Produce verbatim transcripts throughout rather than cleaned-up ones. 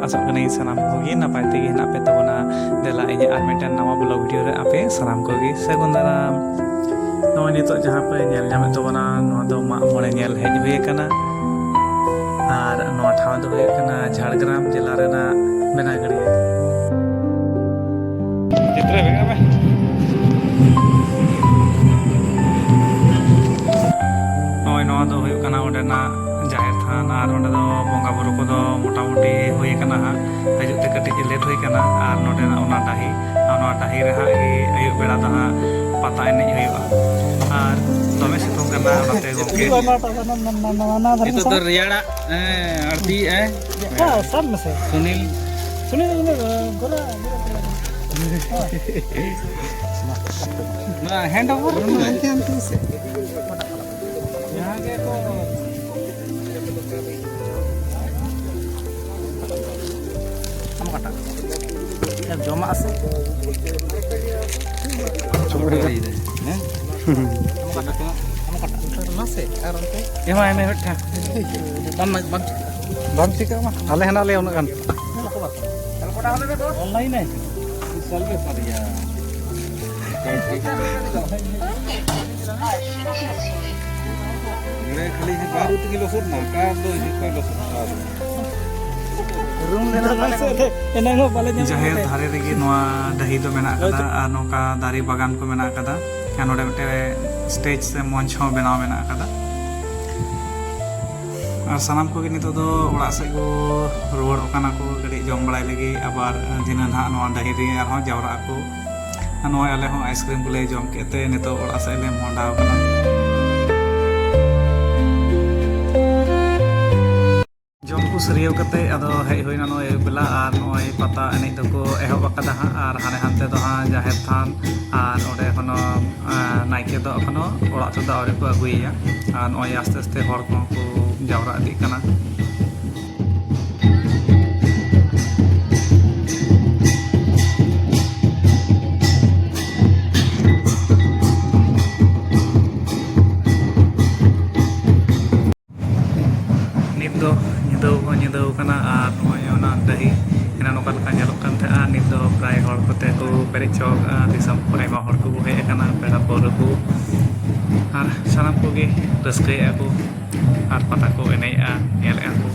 ᱟᱥᱚᱜ ᱠᱟᱹᱱᱟᱹᱧ ᱥᱟᱱᱟᱢ ᱠᱚᱜᱮ ᱱᱟᱯᱟᱭ ᱛᱮᱜᱮ ᱦᱮᱱᱟᱜ ᱯᱮ ᱛᱟᱵᱚᱱᱟ᱾ ᱫᱮᱞᱟ ᱤᱧᱟᱹᱜ ᱟᱨ ᱢᱤᱫᱴᱮᱱ ᱱᱟᱣᱟ ᱵᱞᱚᱜ ᱵᱷᱤᱰᱤᱭᱳ ᱨᱮ ᱟᱯᱮ ᱥᱟᱱᱟᱢ ᱠᱚᱜᱮ ᱥᱟᱹᱜᱩᱱ ᱫᱟᱨᱟᱢ᱾ ᱱᱚᱜᱼᱚᱭ ᱱᱤᱛᱚᱜ ᱡᱟᱦᱟᱸ ᱯᱮ ᱧᱮᱞ ᱧᱟᱢᱮᱫ ᱛᱟᱵᱚᱱᱟ, ᱱᱚᱣᱟ ᱫᱚ ᱢᱟᱜ ᱢᱚᱬᱮ ᱧᱮᱞ ᱦᱮᱡ ᱦᱩᱭ ᱟᱠᱟᱱᱟ᱾ ᱟᱨ ᱱᱚᱣᱟ ᱴᱷᱟᱶ ᱫᱚ ᱦᱩᱭᱩᱜ ᱠᱟᱱᱟ ᱡᱷᱟᱲᱜᱨᱟᱢ ᱡᱮᱞᱟ ᱨᱮᱱᱟᱜ ᱵᱮᱱᱟᱜᱟᱹᱲᱤᱭᱟᱹ᱾ ᱪᱤᱛᱨᱚ ᱵᱮᱱᱟᱣ ᱢᱮ᱾ ᱱᱚᱜᱼᱚᱭ ᱱᱚᱣᱟ ᱫᱚ ᱦᱩᱭᱩᱜ ᱠᱟᱱᱟ ᱚᱸᱰᱮᱱᱟᱜ ᱡᱟᱦᱮᱨ ᱛᱷᱟᱱ, ᱟᱨ ᱚᱸᱰᱮ ᱫᱚ ᱵᱚᱸᱜᱟ ᱵᱩᱨᱩ ᱠᱚᱫᱚ ᱢᱚᱴᱟᱢᱩᱴᱤ ᱦᱩᱭ ᱟᱠᱟᱱᱟ ᱦᱟᱸᱜ᱾ ᱦᱤᱡᱩᱜ ᱛᱮ ᱠᱟᱹᱴᱤᱡ ᱞᱮᱴ ᱦᱩᱭ ᱟᱠᱟᱱᱟ᱾ ᱟᱨ ᱱᱚᱸᱰᱮᱱᱟᱜ ᱚᱱᱟ ᱰᱟᱹᱦᱤ, ᱟᱨ ᱱᱚᱣᱟ ᱰᱟᱹᱦᱤ ᱨᱮ ᱦᱟᱸᱜ ᱜᱮ ᱟᱹᱭᱩᱵ ᱵᱮᱲᱟ ᱫᱚ ᱦᱟᱸᱜ ᱯᱟᱛᱟ ᱮᱱᱮᱡ ᱦᱩᱭᱩᱜᱼᱟ᱾ ᱟᱨ ᱫᱚᱢᱮ ᱥᱤᱛᱩᱝ ᱠᱟᱱᱟ, ᱚᱱᱟᱛᱮ ᱜᱚᱢᱠᱮ ᱱᱤᱛᱚᱜ ᱫᱚ ᱨᱮᱭᱟᱲᱟᱜ, ᱦᱮᱸ, ᱟᱹᱲᱛᱤᱭᱮᱜᱼᱟᱭ᱾ ᱥᱟᱵ ᱢᱮᱥᱮ᱾ ᱥᱩᱱᱤᱞ᱾ ᱥᱩᱱᱤᱞ, ᱤᱱᱟᱹ ᱜᱚᱨᱟ, ᱜᱚᱨᱟ, ᱜᱚᱨᱟ᱾ ᱱᱚᱣᱟ ᱦᱮᱱᱰ ᱳᱵᱷᱟᱨ ᱦᱟᱱᱛᱮ, ᱦᱟᱱᱛᱮ ᱥᱮ᱾ ᱡᱟᱦᱟᱸ ᱜᱮ ᱠᱚ ᱟᱢ ᱚᱠᱟᱴᱟᱜ? ᱡᱚᱢᱟᱜ ᱥᱮ? ᱦᱮᱸ? ᱟᱢ ᱚᱠᱟᱴᱟᱜ? ᱚᱱᱟ ᱥᱮ? ᱟᱨ ᱚᱱᱛᱮ? ᱮᱢᱟᱭ ᱢᱮ ᱢᱤᱫᱴᱟᱝ᱾ ᱵᱟᱢ, ᱵᱟᱢ ᱪᱤᱠᱟᱹᱜᱼᱟ᱾ ᱵᱟᱢ ᱪᱤᱠᱟᱹᱜᱼᱟ, ᱢᱟ᱾ ᱟᱞᱮ ᱦᱮᱱᱟᱜ ᱞᱮᱭᱟ ᱩᱱᱟᱹᱜ ᱜᱟᱱ᱾ ᱚᱱᱞᱟᱭᱤᱱ ᱮ? ᱵᱤᱥᱟᱞ ᱵᱮᱯᱟᱨ ᱭᱟ᱾ ᱱᱚᱰᱮ ᱠᱷᱟᱹᱞᱤ ᱵᱟᱨ ᱩᱛᱩ ᱠᱤᱞᱳ ᱥᱩᱫ ᱱᱟ, ᱠᱟᱨ ᱫᱚ ᱦᱤᱡᱩᱜ ᱠᱟᱱ ᱞᱚᱥᱚᱫ ᱠᱟᱨ᱾ ᱨᱩᱢ ᱨᱮ ᱫᱚ ᱵᱟᱞᱮ ᱮᱱᱟᱝ ᱦᱚᱸ ᱵᱟᱞᱮ ᱧᱟᱢ ᱡᱟᱦᱮᱨ ᱠᱮᱫᱟ᱾ ᱫᱷᱟᱨᱮ ᱨᱮᱜᱮ ᱱᱚᱣᱟ ᱰᱟᱹᱦᱤ ᱫᱚ ᱢᱮᱱᱟᱜ ᱟᱠᱟᱫᱟ ᱟᱨ ᱱᱚᱝᱠᱟ ᱫᱟᱨᱮ ᱵᱟᱜᱟᱱ ᱠᱚ ᱢᱮᱱᱟᱜ ᱟᱠᱟᱫᱟ᱾ ᱟᱨ ᱱᱚᱰᱮ ᱢᱤᱫᱴᱮᱱ ᱥᱴᱮᱡᱽ ᱥᱮ ᱢᱚᱧᱪ ᱦᱚᱸ ᱵᱮᱱᱟᱣ ᱢᱮᱱᱟᱜ ᱟᱠᱟᱫᱟ᱾ ᱟᱨ ᱥᱟᱱᱟᱢ ᱠᱚᱜᱮ ᱱᱤᱛᱚᱜ ᱫᱚ ᱚᱲᱟᱜ ᱥᱮᱫ ᱠᱚ ᱨᱩᱣᱟᱹᱲᱚᱜ ᱠᱟᱱᱟ ᱠᱚ, ᱠᱟᱹᱴᱤᱡ ᱡᱚᱢ ᱵᱟᱲᱟᱭ ᱞᱟᱹᱜᱤᱫ᱾ ᱟᱵᱟᱨ ᱫᱷᱤᱱᱟᱹᱱ ᱦᱟᱸᱜ ᱱᱚᱣᱟ ᱰᱟᱹᱦᱤ ᱨᱮ ᱟᱨᱦᱚᱸ ᱡᱟᱣᱨᱟᱜ ᱟᱠᱚ᱾ ᱟᱨ ᱱᱚᱜᱼᱚᱭ ᱟᱞᱮ ᱦᱚᱸ ᱟᱭᱤᱥᱠᱨᱤᱢ ᱠᱚᱞᱮ ᱡᱚᱢ ᱠᱮᱫ ᱛᱮ ᱱᱤᱛᱚᱜ ᱚᱲᱟᱜ ᱥᱮᱫ ᱞᱮ ᱢᱚᱦᱰᱟᱣ ᱠᱟᱱᱟ᱾ ᱡᱚᱢ ᱠᱚ ᱥᱟᱹᱨᱭᱟᱹᱣ ᱠᱟᱛᱮ ᱟᱫᱚ ᱦᱮᱡ ᱦᱩᱭᱱᱟ ᱱᱚᱜᱼᱚᱭ ᱟᱹᱭᱩᱵ ᱵᱮᱞᱟ, ᱟᱨ ᱱᱚᱜᱼᱚᱭ ᱯᱟᱛᱟ ᱮᱱᱮᱡ ᱫᱚᱠᱚ ᱮᱦᱚᱵ ᱟᱠᱟᱫᱟ ᱦᱟᱸᱜ᱾ ᱟᱨ ᱦᱟᱱᱮ ᱦᱟᱱᱛᱮ ᱫᱚ ᱦᱟᱸᱜ ᱡᱟᱦᱮᱨ ᱛᱷᱟᱱ, ᱟᱨ ᱚᱸᱰᱮ ᱮᱠᱷᱚᱱᱳ, ᱟᱸ, ᱱᱟᱭᱠᱮ ᱫᱚ ᱮᱠᱷᱚᱱᱳ ᱚᱲᱟᱜ ᱛᱮᱫᱚ ᱟᱹᱣᱨᱤ ᱠᱚ ᱟᱹᱜᱩᱭᱮᱭᱟ᱾ ᱟᱨ ᱱᱚᱜᱼᱚᱭ ᱟᱥᱛᱮ ᱟᱥᱛᱮ ᱦᱚᱲ ᱠᱚᱦᱚᱸ ᱠᱚ ᱡᱟᱣᱨᱟ ᱤᱫᱤᱜ ᱠᱟᱱᱟ᱾ ᱱᱤᱛ ᱫᱚ ᱧᱤᱫᱟᱹ ᱦᱚᱸ ᱧᱤᱫᱟᱹ ᱟᱠᱟᱱᱟ, ᱟᱨ ᱱᱚᱜᱼᱚᱭ ᱚᱱᱟ ᱰᱟᱹᱦᱤ ᱯᱨᱟᱭ ᱦᱚᱲ ᱠᱚᱛᱮ ᱠᱚ ᱯᱮᱨᱮᱡ ᱪᱟᱵᱟ ᱠᱟᱜᱼᱟ᱾ ᱫᱤᱥᱚᱢ ᱠᱚ ᱟᱭᱢᱟ ᱦᱚᱲ ᱠᱚ ᱦᱮᱡ ᱟᱠᱟᱱᱟ, ᱯᱮᱲᱟ ᱯᱟᱹᱣᱨᱟᱹ ᱠᱚ, ᱟᱨ ᱥᱟᱱᱟᱢ ᱠᱚᱜᱮ ᱨᱟᱹᱥᱠᱟᱹᱭᱮᱫᱼᱟ ᱠᱚ ᱟᱨ ᱯᱟᱛᱟ ᱠᱚ ᱮᱱᱮᱡᱼᱟ, ᱧᱮᱞᱮᱫᱼᱟ ᱠᱚ᱾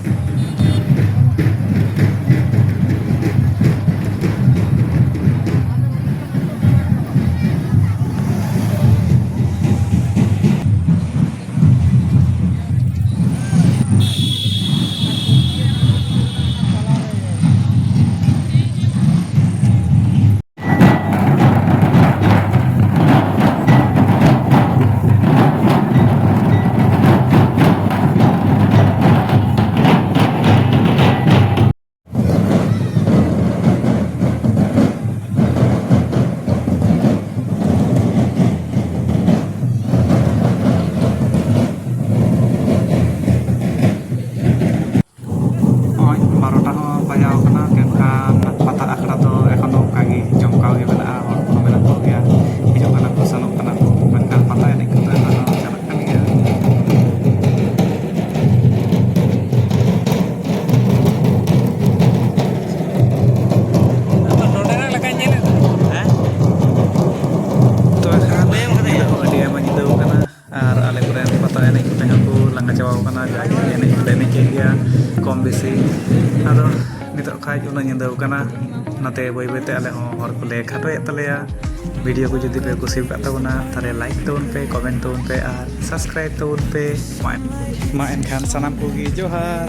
ᱱᱚᱜᱼᱚᱭ ᱵᱟᱨᱚᱴᱟ ᱦᱚᱸ ᱵᱟᱡᱟᱣ ᱠᱟᱱᱟ, ᱢᱮᱱᱠᱷᱟᱱ ᱯᱟᱛᱟ ᱟᱠᱷᱲᱟ ᱫᱚ ᱮᱠᱷᱚᱱ ᱦᱚᱸ ᱚᱱᱠᱟ ᱜᱮ ᱡᱚᱢᱠᱟᱣ ᱜᱮ ᱢᱮᱱᱟᱜᱼᱟ᱾ ᱦᱚᱲ ᱠᱚᱦᱚᱸ ᱢᱮᱱᱟᱜ ᱠᱚᱜᱮᱭᱟ, ᱦᱤᱡᱩᱜ ᱠᱟᱱᱟ ᱠᱚ, ᱥᱮᱱᱚᱜ ᱠᱟᱱᱟ ᱠᱚ, ᱢᱮᱱᱠᱷᱟᱱ ᱯᱟᱛᱟ ᱮᱱᱮᱡ ᱠᱚᱫᱚ ᱮᱠᱷᱚᱱ ᱦᱚᱸ ᱪᱟᱞᱟᱜ ᱠᱟᱱ ᱜᱮᱭᱟ᱾ ᱱᱚᱰᱮᱱᱟᱜ ᱞᱮᱠᱟᱧ ᱧᱮᱞᱮᱫ ᱛᱟᱦᱮᱸᱫ᱾ ᱦᱮᱸ? ᱛᱚᱵᱮ ᱠᱷᱟᱱ ᱧᱤᱫᱟᱹ ᱦᱚᱸ ᱟᱹᱰᱤ ᱟᱭᱢᱟ ᱧᱤᱫᱟᱹ ᱠᱟᱱᱟ᱾ ᱟᱨ ᱟᱞᱮ ᱠᱚᱨᱮᱱ ᱯᱟᱛᱟ ᱮᱱᱮᱡ ᱠᱚᱛᱮ ᱦᱚᱸ ᱠᱚ ᱞᱟᱸᱜᱟ ᱪᱟᱵᱟᱣ ᱠᱟᱱᱟ, ᱡᱟᱜᱮ ᱮᱱᱮᱡ ᱫᱚᱞᱮ ᱮᱱᱮᱡ ᱠᱮᱫ ᱜᱮᱭᱟ ᱠᱚᱢ ᱵᱮᱥᱤ᱾ ᱟᱫᱚ ᱱᱤᱛᱚᱜ ᱠᱷᱟᱡ ᱩᱱᱟᱹᱜ ᱧᱤᱫᱟᱹ ᱠᱟᱱᱟ, ᱚᱱᱟᱛᱮ ᱵᱟᱹᱭ ᱵᱟᱹᱭᱛᱮ ᱟᱞᱮ ᱦᱚᱸ ᱦᱚᱨ ᱠᱚᱞᱮ ᱠᱷᱟᱴᱚᱭᱮᱫ ᱛᱟᱞᱮᱭᱟ᱾ ᱵᱷᱤᱰᱤᱭᱳ ᱠᱚ ᱡᱩᱫᱤ ᱯᱮ ᱠᱩᱥᱤ ᱟᱠᱟᱫ ᱛᱟᱵᱚᱱᱟ, ᱛᱟᱦᱚᱞᱮ ᱞᱟᱭᱤᱠ ᱛᱟᱵᱚᱱ ᱯᱮ, ᱠᱚᱢᱮᱱᱴ ᱛᱟᱵᱚᱱ ᱯᱮ ᱟᱨ ᱥᱟᱵᱥᱠᱨᱟᱭᱤᱵ ᱛᱟᱵᱚᱱ ᱯᱮ᱾ ᱢᱟ ᱢᱟ ᱮᱱᱠᱷᱟᱱ ᱥᱟᱱᱟᱢ ᱠᱚᱜᱮ ᱡᱚᱦᱟᱨ᱾